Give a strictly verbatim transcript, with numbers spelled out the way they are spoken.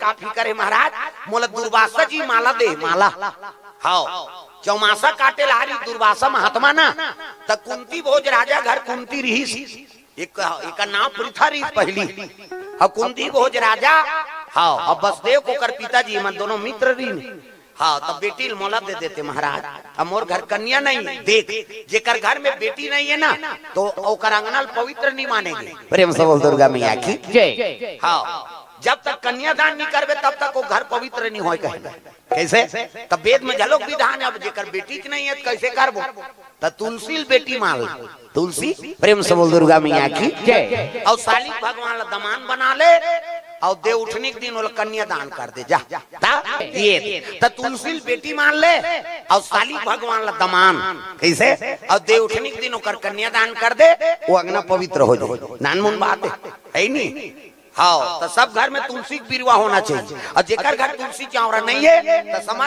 का फिकर हे महाराज? मोला दुर्वासा जी माला दे, माला। हव, चौमासा काटे ला रही दुर्वासा महात्मा ना, त कुंती भोज राजा घर कुंती रिहिस, एक, एक नाव पृथा रिहिस पहली। अब कुंती भोज राजा, हव, अब बसदेव के ओकर पिताजी मन दोनों मित्र रिहिन। हव, तब बेटी ल मोला दे देते महाराज, अब मोर घर कन्या नहीं। देख, जेकर घर में बेटी नहीं है ना, तो ओकर अंगना ल पवित्र नहीं मानेंगे। प्रेम से बोल दुर्गा मैया की। जय। हव, जब तक कन्यादान नहीं करबे, तब तक वो घर पवित्र नहीं होय कहे। कैसे? तब वेद में घलोक विधान है, अब जेकर बेटी च नहीं है, तो कैसे करबो? त तुलसी ल बेटी मान ले। तुलसी, प्रेम से बोल दुर्गा मैया की। जय। अउ साली भगवान ला दमान बना ले, अउ देवउठनी के दिन ओला कन्यादान कर दे, जा। त ये, त तुलसी ल बेटी मान ले, अउ साली भगवान ला दमान। कैसे? अउ देवउठनी के दिन ओकर कन्यादान कर दे, वो अंगना पवित्र हो जाए। नानमुन बात है, है नी? हव, त सब घर में तुलसी के बिरवा होना चाहिए। अउ जेकर घर तुलसी चांवरा नहीं है, त समझ